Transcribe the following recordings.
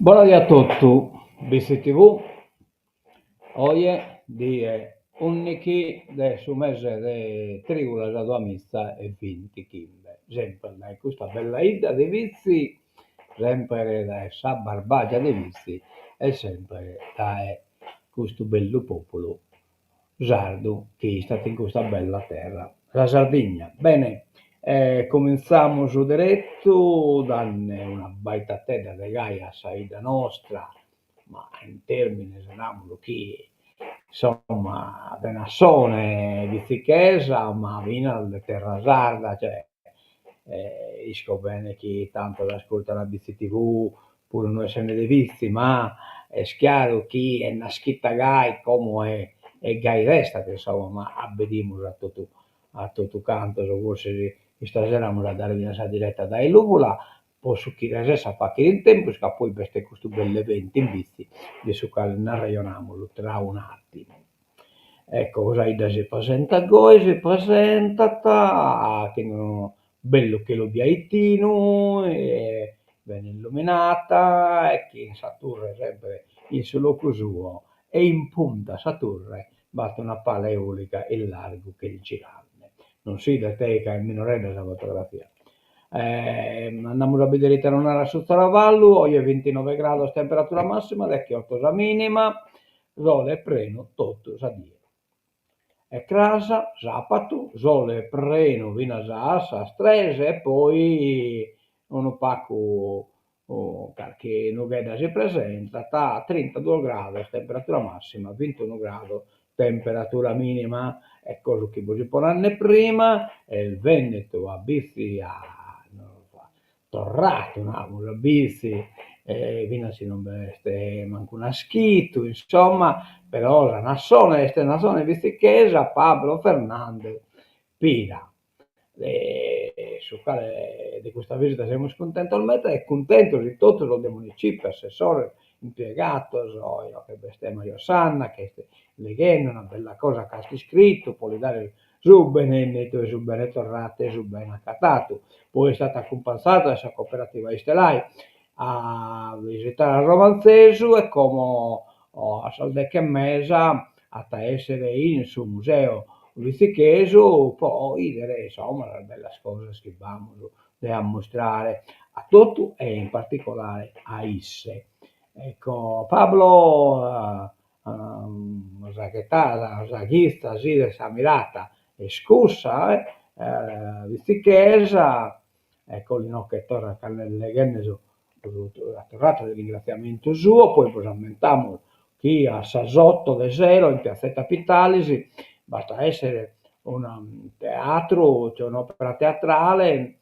Bona die a totu, Bitzi TV, oje die ùndighi de su mese de trìulas duamiza e bintichimbe, semper dae custa bella 'idda de Bitzi, semper dae sa Barbagia de Bitzi e semper dae custu bellu pòpulu sardu chi istat in custa bella terra, sa Sardigna. Bene, comintzamus deretu dande una baitatedda de gai a sa 'idda nostra, ma in tèrmines namus chi insomma de nassone bitzichesa ma finas de terra sarda, cioè isco bene chi tantos ascurtan Bitzi TV puru no essende de Bitzi, ma est chiaru chi est naschita gai como e gai restat, insomma, ma a bedimus a totu a totu cantos, forsis istasera amus a dare finas sa direta dae Lùvula, po su chi resessu a fagher in tempus, ca poi b'est custu bellu eventu in Bitzi de su cale nd'arrejonamus tra un'attimu. Ecco, sa 'idda si presentat goi, si presentat chin unu bellu chelu biaitinu e bene illuminata e chin sa turre sempre in su locu suo e in punta a sa turre b'at una pala eolica in largu ch'est girande. Non s'idet ca est minoredda sa fotografia. Andamus a bìdere ite nos narat su traballu, oje bintinove grados temperatura massima, dechioto sa minima, sole prenu totu sa die. E cras, sàpatu, sole prenu finas a sas tres e poi unu pagu carchi nughedda si presentat, trintaduos grados temperatura massima, bintunu grados temperatura minima. Ecco su chi bos ipo nande prima, est bennidu a Bitzi a torratu, namus, a Bitzi, finas si non b'est mancu naschitu, insomma, però sa nassone est nassone bitzichesa, Pablo Fernandez Pira, de su cale de custa visita semus cuntentos meda e cuntentos totu sos de municipiu, assessores, impiegatos, inoghe b'est Mario Sanna chi est leghende una bella cosa chi at iscritu po li dare su benennitu e su bene torratu e su bene acatatu. Poi est istatu acumpanzadu dae sa cooperativa Istelai a visitare a Romanzesu e como a sas deche e mesa at a essere in su museo bitzichesu po 'idere insomma sas bellas cosas chi b'amus de ammustrare a totu e in particolare a isse. Ecco Pablo sa ghetada, sa ghitza, s'idet sa mirata est cussa bitzichesa, ecco inoghe torrat leghende su sa torrata de ringratziamentu suo, poi bos ammentamus chi a sas oto de sero in piazzetta Pittalis b'at a essere unu teatru, cioè un'opera teatrale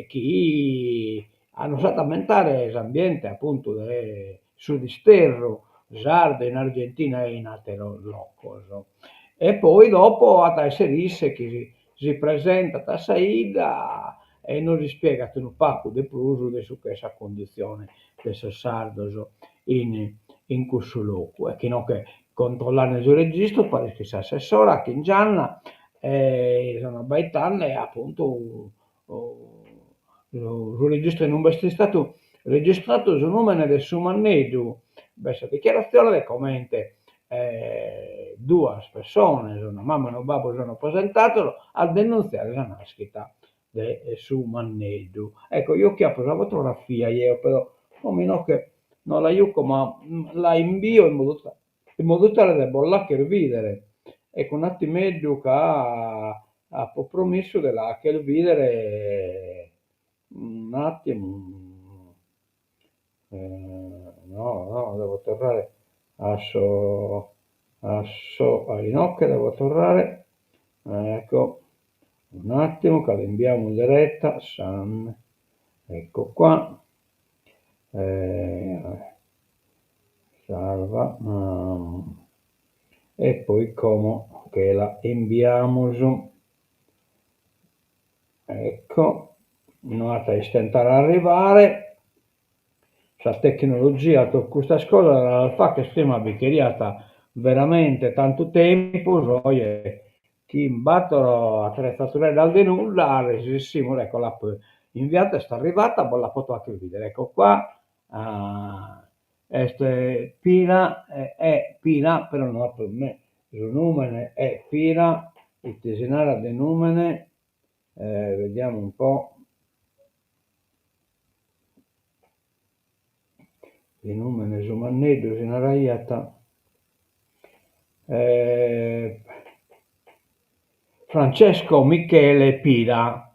chi nos at a ammentare s'ambiente apuntu de su disterru sardu in Argentina e in àteros locos. E poi dopo at a essere isse chi si presentat a sa 'idda e nos ispiegat unu pagu de prus de su ch'est sa cunditzione de sos sardos in in cussu locu. E chi inoghe controllande su registru paret chi s'assessora chin Gianna sono abbaitande apuntu su registru in ue est istadu registradu su nùmene de su manneddu, b'est sa dichiaratzione de comente duas pessones, una mama e unu babbu, sono presentados a denuntziare sa nàschida de su manneddu. Ecco, eo chi apo sa fotografia jeo però como inoghe no la juco ma la imbio in modu in modu tale de bos l'acher bìdere. Ecco un'attimeddu ca apo promissu de l'acher bìdere un'attimu no no devo torrare a so a so a inoghe devo torrare ecco un'attimu ca l'imbiamus deretta san ecco qua Salva e poi como che la imbiamus. Ecco, no at a istentare a arrivare. Sa tecnologia totu custas cosas las faghet prima bi cheriat veramente tantu tempus, oje Chin bator atretzadureddas de nudda resissimus, ecco l'apo inviata, est arrivata, bos la poto fagher bìdere, ecco qua. Est Pira e Pira, però no apo su nùmene est Pira, ite si narat de nùmene, vediamo un po', de nùmene su manneddu si naraiat Francesco Michele Pira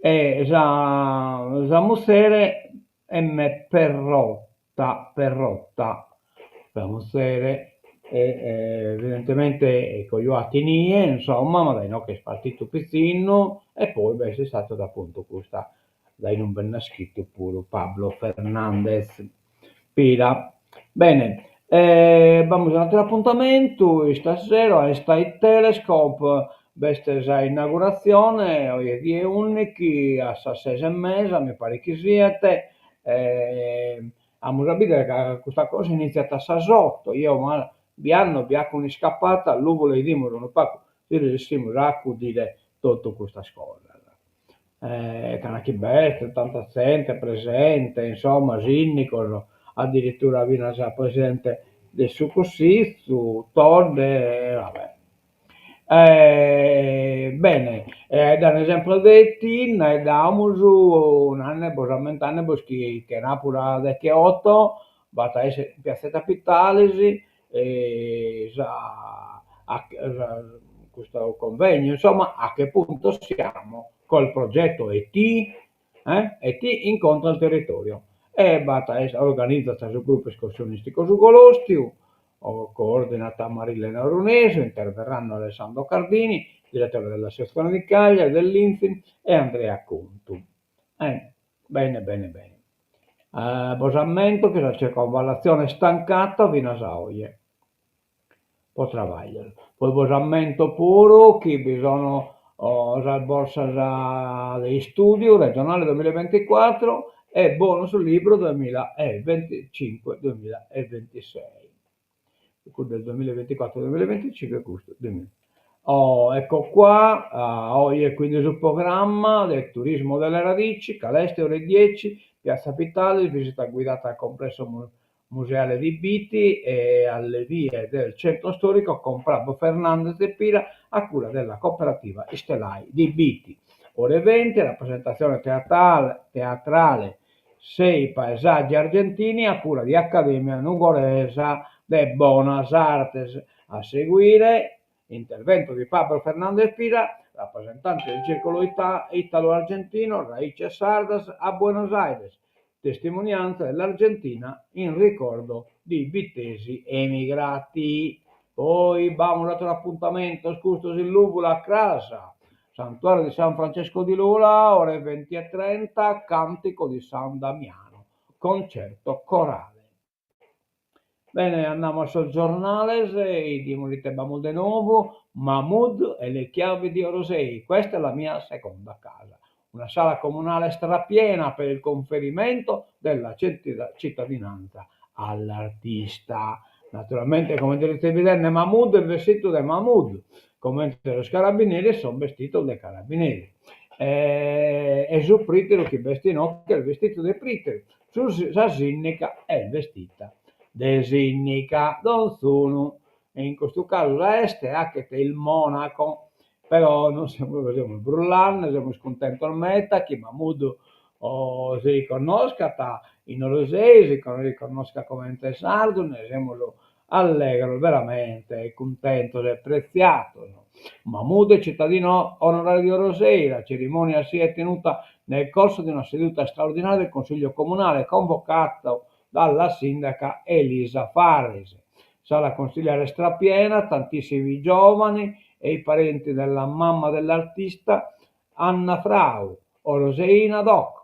e sa sa muzere M Perrotta Perrotta sa muzere e evidentemente cojuat inie insomma ma dae inoghe est partidu pitzinnu e poi b'est istada apuntu custa dae inube est naschidu puru Pablo Fernandez Pira. Bene b'amus un'atteru apuntamentu istasero a Einstein Telescope b'est sa inauguratzione oje die ùndighi a sas ses e mesa mi paret chi siet amus a bìdere ca custa cosa inìtziat a sas oto, jeo ma bi ando bi aco un'iscapada, luego 'idimus unu pagu si resessimus a acudire totu custas cosas. Ca nachi b'est tanta zente presente, insomma, sìndigos, addirittura finas presidente de su Cussizu, Todde, va bè. Bene, faeddende sempre de ET, faeddamus nande·bos, ammentande·bos chi chenàbura degheoto b'at a esser in piazzetta Pittalis sa custu convegnu, insomma, a che punto siamo col progetto ET, ET incontra il territorio e b'at a esser, organizat su gruppu escursionistico Su Golòstiu, coordinat Marilena Orunesu, interverranno Alessandro Cardini, direttore della sezione di Cagliari dell'Inzim e Andrea Contu. Bene bene bene. Bos ammento chi sa circonvallazione est tancata finas a oje po trabaglios. Poi bos ammento puru chi bi sono sas borsas de istudiu regionale duemillaevinticuatro e bonus libro duemillaevinticinque duemillaevintisei. Cuddu est duemillaevinticuatro duemillaevinticinque e custu Oh ecco qua, oje quindi su programma de Turismo delle Radici, cale est ore dieci, Piazza Pittalis, visita guidata al complesso museale di Bitti e alle vie del centro storico con Pablo Fernandez e Pira a cura della cooperativa Istelai di Bitti. Ore 20, rappresentazione teatrale, teatrale Sei paesaggi argentini a cura di Accademia Nugoresa de Bonas Artes. A seguire, intervento di Pablo Fernandez Pira, rappresentante del Circolo Italo-Argentino Raices Sardas a Buenos Aires, testimonianza dell'Argentina in ricordo di bittesi emigrati. Poi b'amus ateros apuntamentos, custos in Lùvula cras, Santuario di San Francesco di Lula, ore 20:30, Cantico di San Damiano, concerto corale. Bene, andamus a sos giornales e 'idimus ite b'amus de nou, Mahmood e le chiavi di Orosei, questa è la mia seconda casa. Una sala comunale strapiena per il conferimento della cittadinanza all'artista. Naturalmente, comente seis bidende, Mahmood est bestidu de Mahmood, comente sos carabineris sunt bestidos de carabineris. E su prìteru chi b'est inoghe est bestidu de prìteru, sa sìndica est bestida de sìndica, donzunu, e in custu casu sa 'este 'achet il monaco, però non semus semus brullande, semus cuntentos meda chi Mahmood si riconnoscat in Orosei, si riconnoscat comente sardu, nde semus allegros veramente e cuntentos e pretziados. Mahmood è cittadino onorario di Orosei, la cerimonia si è tenuta nel corso di una seduta straordinaria del Consiglio Comunale convocato dalla sindaca Elisa Farris. Sala consiliare strapiena, tantissimi giovani e i parenti della mamma dell'artista Anna Frau, oroseina doc.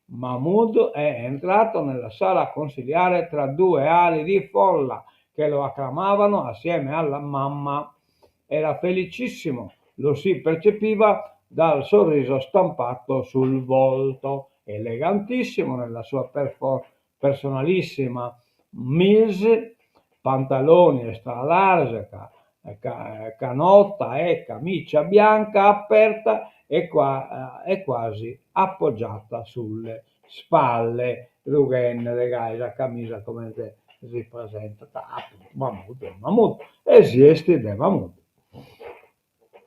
Mahmood è entrato nella sala consiliare tra due ali di folla che lo acclamavano assieme alla mamma. Era felicissimo, lo si percepiva dal sorriso stampato sul volto, elegantissimo nella sua personalissima mise, pantaloni extra large, canotta e camicia bianca aperta e, qua, e quasi appoggiata sulle spalle, rughende de gai sa camisa comente si presentat apuntu Mahmood est Mahmood e si 'estit de Mahmood.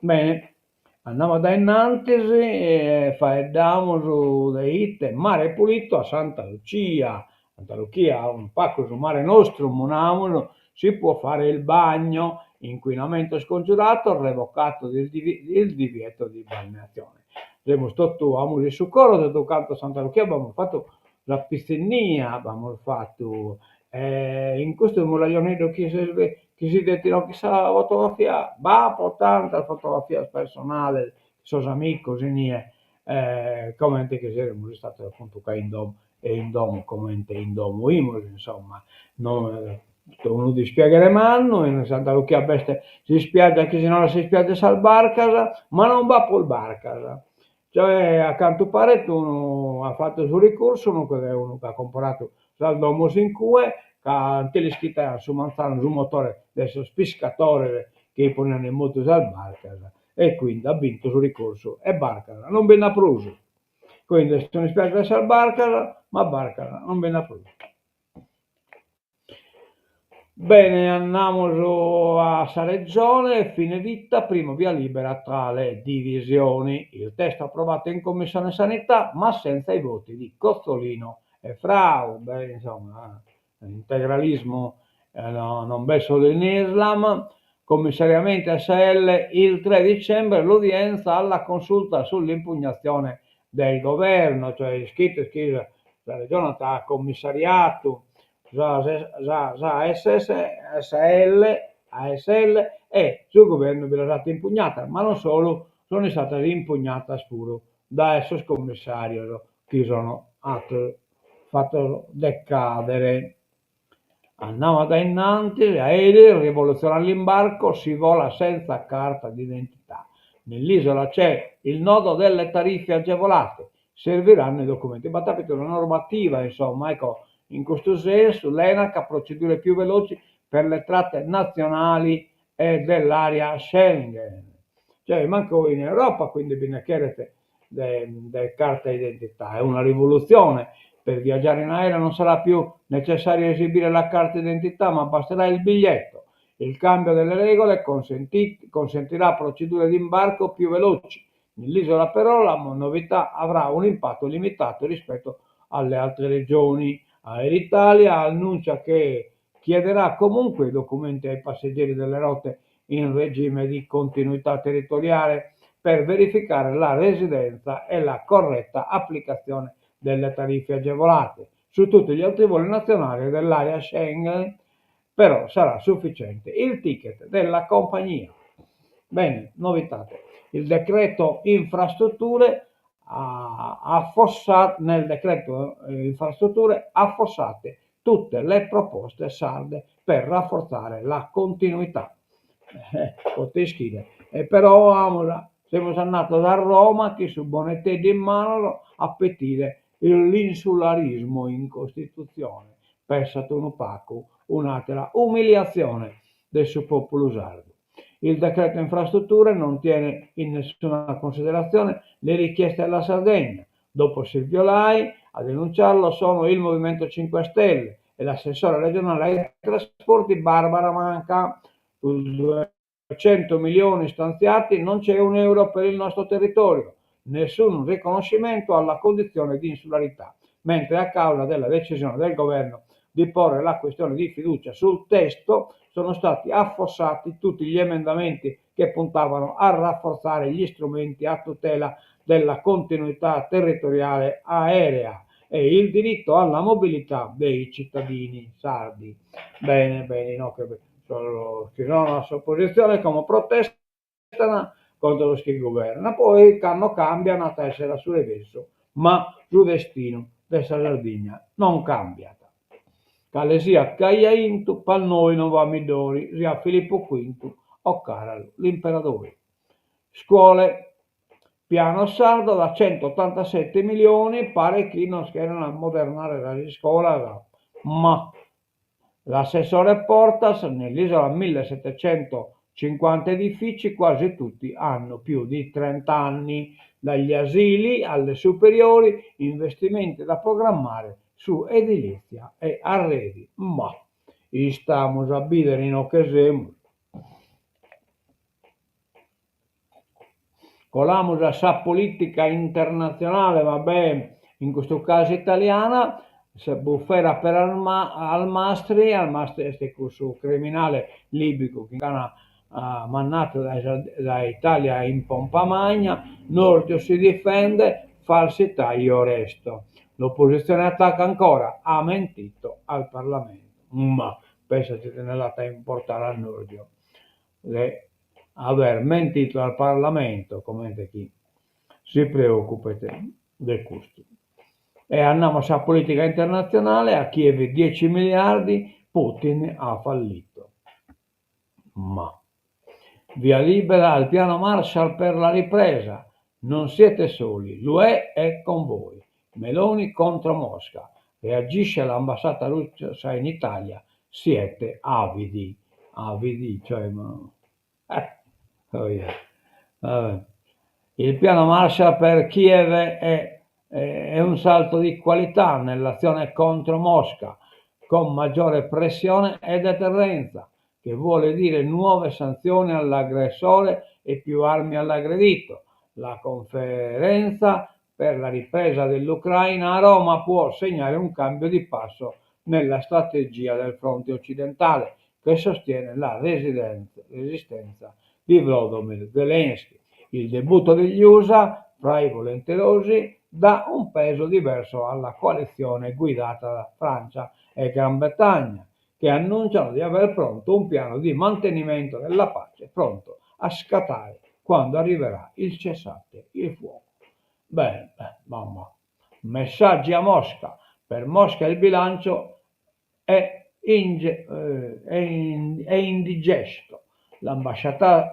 Bene, andamus a dae innantis e faeddamus de ite, mare pulito a Santa Lucia, Santa Luchia, unu pagu su mare nostru, namus, si può fare il bagno, inquinamento scongiurato, revocato il divieto di balneazione. Semus totu, amus in su coro totu cantu Santa Luchia, b'amus fatu sa pitzinnia, b'amus fatu e in custu muraglioneddu chi chi si 'idet inoghe in sa fotografia, b'apo tantas fotografias personales, sos amigos inie, comente chi semus istados apuntu ca in domo e in domo comente in domo 'imus insomma no unu dispiaghere mannu in Santa Luchia b'est s'ispiaggia chi si narat s'ispiaggia 'e sas barcas ma non b'at prus barcas cioè a cantu paret unu at fatu su ricursu unu unu chi at comporadu sas domos in cue ca nche lis chitaian su manzanu su motore de sos piscadores chi ponian in motu sas barcas e quindi at bintu su ricursu e barcas non bi nd'at prus Quindi est un'ispiaggia de sas barcas, ma barcas non bi nd'at prus. Bene, andamus a sa Regione, fine vita, primo via libera tra le divisioni. Il testo approvato in Commissione Sanità, ma senza i voti di Cozzolino e Frau. Beh, insomma, integralismu non b'est solu in Islam, commissariamento ASL il 3 dicembre l'udienza alla consulta sull'impugnazione del governo, cioè ischides chi sa regione at commissariadu sa sa ASL ASL e su guvernu bi las at impugnadas, ma non solu, sono istadas impugnadas puru dae sos commissarios chi sono ateros fatos decadere. Andamus a dae innantis, aerei, rivoluzione all'imbarco, si vola senza carta d'identità. Nell'isola c'è il nodo delle tariffe agevolate, serviranno i documenti. B'at apidu una normativa, insomma, ecco, in custu sensu, l'ENAC procedure più veloci per le tratte nazionali e dell'area Schengen. Cioè, mancu in Europa, quindi bi nde cheret de de carta d'identità. È una rivoluzione, per viaggiare in aereo non sarà più necessario esibire la carta d'identità, ma basterà il biglietto. Il cambio delle regole consentirà procedure di imbarco più veloci. Nell'isola però la novità avrà un impatto limitato rispetto alle altre regioni. Aeritalia annuncia che chiederà comunque i documenti ai passeggeri delle rotte in regime di continuità territoriale per verificare la residenza e la corretta applicazione delle tariffe agevolate. Su tutti gli altri voli nazionali dell'area Schengen però sarà sufficiente il ticket della compagnia. Bene, novitate. Il decreto infrastrutture affossat nel decreto infrastrutture affossate tutte le proposte sarde per rafforzare la continuità. Pote ischire. E però amus, semus andados a Roma chin su boneteddu in manos a petire l'insularismo in Costitutzione. Pensat unu pagu un'àtera umiliatzione de su pòpulu sardu. Il decreto infrastrutture non tiene in nessuna considerazione le richieste della Sardegna. Dopo Silvio Lai, a denunciarlo sono il Movimento 5 Stelle e l'assessore regionale ai trasporti Barbara Manca. Su 200 milioni stanziati non c'è un euro per il nostro territorio, nessun riconoscimento alla condizione di insularità, mentre a causa della decisione del governo di porre la questione di fiducia sul testo sono stati affossati tutti gli emendamenti che puntavano a rafforzare gli strumenti a tutela della continuità territoriale aerea e il diritto alla mobilità dei cittadini sardi. Bene, bene, no, che sos chi sono a s'opositzione como protestan contra sos chi guvernan, poi cando cambian at a essere a su revessu, ma su destinu de sa Sardigna non cambiat. Cale siat chi aiat 'intu, pa noi non b'at middori, siat Filippu Quintu o Càralu l'imperadori. Scuole, Piano sardo da 187 milioni, paret chi nos cheren ammodernare sas iscolas, ma l'assessore Portas nell'isola 1750 edifici, quasi tutti hanno più di 30 anni, dagli asili alle superiori, investimenti da programmare su edilizia e arredi. Ma. Istamus a bìdere inoche semus. Colamus a sa polìtica internatzionale, va bè, in custu casu italiana, sa bufera per Almasri, Almasri est cussu criminale lìbicu chi nch'ant mandadu dae Italia in pompa magna, Nordio si difende, falsità io resto. L'opposizione attacca ancora, ha mentito al Parlamento. Ma pensa ite nde l'at a importare a Nordio de aver mentito al Parlamento, comente chi si preòcupet de custu. E andamus a sa polìtica internatzionale, a Kiev dieci miliardi, Putin ha fallito. Ma. Via libera al piano Marshall per la ripresa, non siete soli, l'UE è con voi. Meloni contro Mosca, reagisce l'ambasciata russa in Italia, siete avidi. Avidi, cioè ma... Eh, Il piano Marshall per Kiev è, è un salto di qualità nell'azione contro Mosca, con maggiore pressione e deterrenza, che vuole dire nuove sanzioni all'aggressore e più armi all'aggredito. La conferenza per la ripresa dell'Ucraina a Roma può segnare un cambio di passo nella strategia del fronte occidentale che sostiene la resistenza di Volodymyr Zelensky. Il debutto degli USA fra i volenterosi dà un peso diverso alla coalizione guidata da Francia e Gran Bretagna, che annunciano di aver pronto un piano di mantenimento della pace pronto a scattare quando arriverà il cessate il fuoco. Bene, mamma. Messaggi a Mosca. Per Mosca il bilancio è è indigesto. L'ambasciata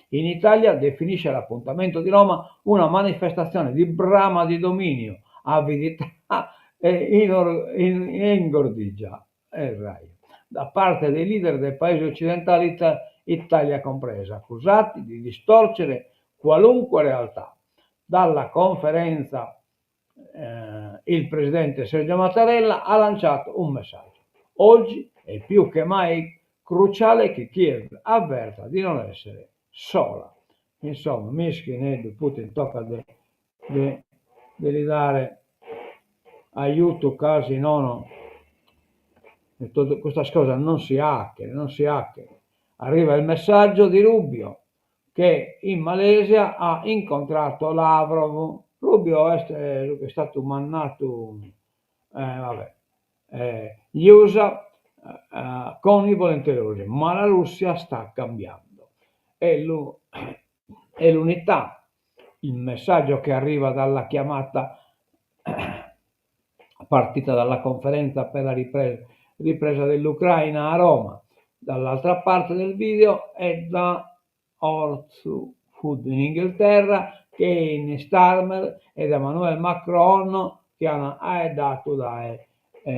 in Italia definisce l'appuntamento di Roma una manifestazione di brama di dominio, avidità e ingordigia da parte dei leader dei paesi occidentali, Italia compresa, accusati di distorcere qualunque realtà. Dalla conferenza il presidente Sergio Mattarella ha lanciato un messaggio. Oggi è più che mai cruciale che Kiev avverta di non essere sola. Insomma, mischineddu Putin tocat de de de li dare ajutu ca si nono totu custas cosas non si 'achen, non si 'achen. Arriva il messaggio di Rubio che in Malesia ha incontrato Lavrov. Rubio est su chi est statu mandatu, va bè, gli Usa con i volenterosi, ma la Russia sta cambiando. È l'unità, il messaggio che arriva dalla chiamata partita dalla conferenza per la ripresa dell'Ucraina a Roma. Dall'altra parte del video è da Oxford in Inghilterra, Keir Starmer ed Emmanuel Macron chi ant aeddatu dae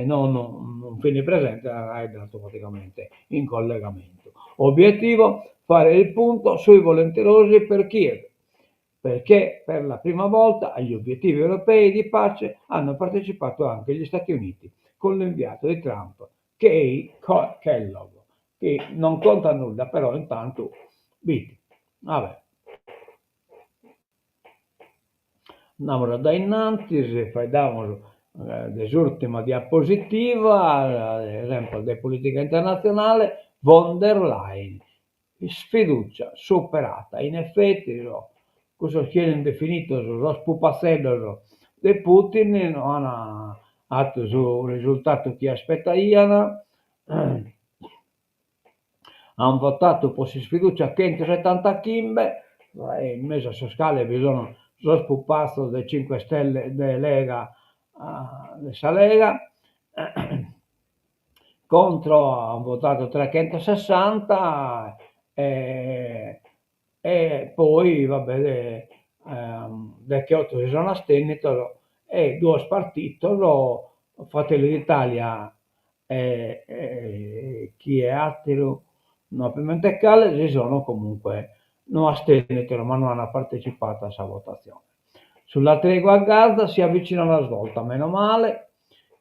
non non fint presentes ant aeddatu praticamente in collegamentu. Obiettivo, fare il punto sui volenterosi per Kiev, perché per la prima volta agli obiettivi europei di pace hanno partecipato anche gli Stati Uniti con l'inviato di Trump, Keith Kellogg, chi non conta nudda però intantu bit. Vabbè. Andamus a dae innantis, faeddamus de s'ùrtima diapositiva, sempre de polìtica internatzionale, von der Leyen Sfiducia superata. In effetti cussos chi 'enin definidos sos pupatzeddos de Putin no an atu su risultatu chi aspetaian, an votatu po s'isfiducia chentusetantachimbe, in mesu a sos cales bi sono sos pupatzos de Cinque Stelle de Lega de sa Lega Contro an votadu trechentossessanta e e poi va bene decheoto si sono astennidos e duos partidos, Fratelli d'Italia e e chie atteru no apo in mente cale, si sono comunque no astennidos ma no an partecipadu a sa votatzione. Sulla tregua a Gaza si avvicina la svolta, meno male.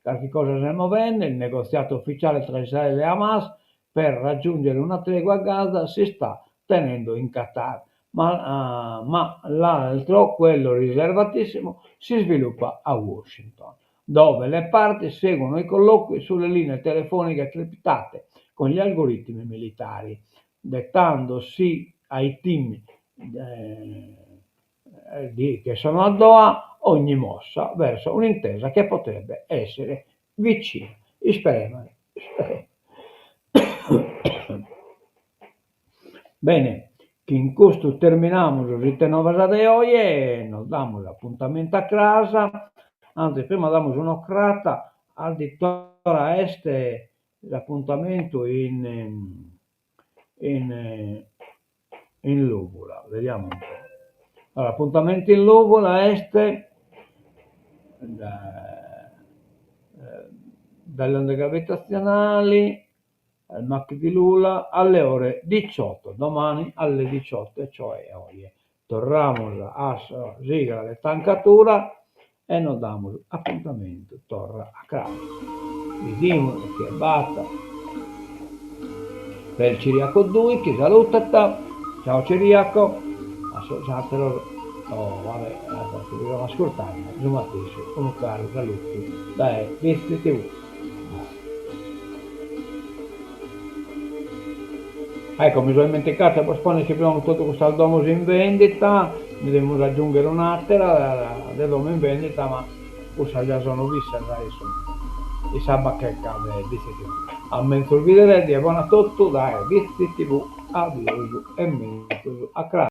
Carchi cosa s'est movende, il negoziato ufficiale tra Israele e Hamas per raggiungere una tregua a Gaza si sta tenendo in Qatar, ma ma l'altro, quello riservatissimo, si sviluppa a Washington, dove le parti seguono i colloqui sulle linee telefoniche criptate con gli algoritmi militari, dettando sì ai team che sono a Doha ogni mossa verso un'intesa che potrebbe essere vicina. Isperemus. Bene, chin custu terminamus s'Ite Novas de oje e nos damus apuntamentu a cras, antzis prima damus un'ocrata a dd'it'ora est s'apuntamentu in in in Lùvula, vediamo un po'. Allora, apuntamentu in Lùvula est dalle onde gravitazionali, al Mac di Lula alle ore 18, domani alle 18, e cioè oje. Torramus a sa sigla de Tancatura e nos damus apuntamentu torra a cras. Bidimus chie b'at. B'est Ciriaco Dui chi salutat. Ciao Ciriaco. A sos àteros, oh, va bè, a sos chi bi sono ascurtende, su matessi, unu caru salutu dae Bitzi TV. Ecco, mi so immenticatu 'e bos ponner chi bi sono totu custas domos in vendita, nde devimus aggiunghere un'atera de domo in vendita, ma cussas già sono fissas e sun in sa bacheca de Bitzi TV. A menzus bidere, die bona a totu dae Bitzi TV. Adiosu e menzus a cras.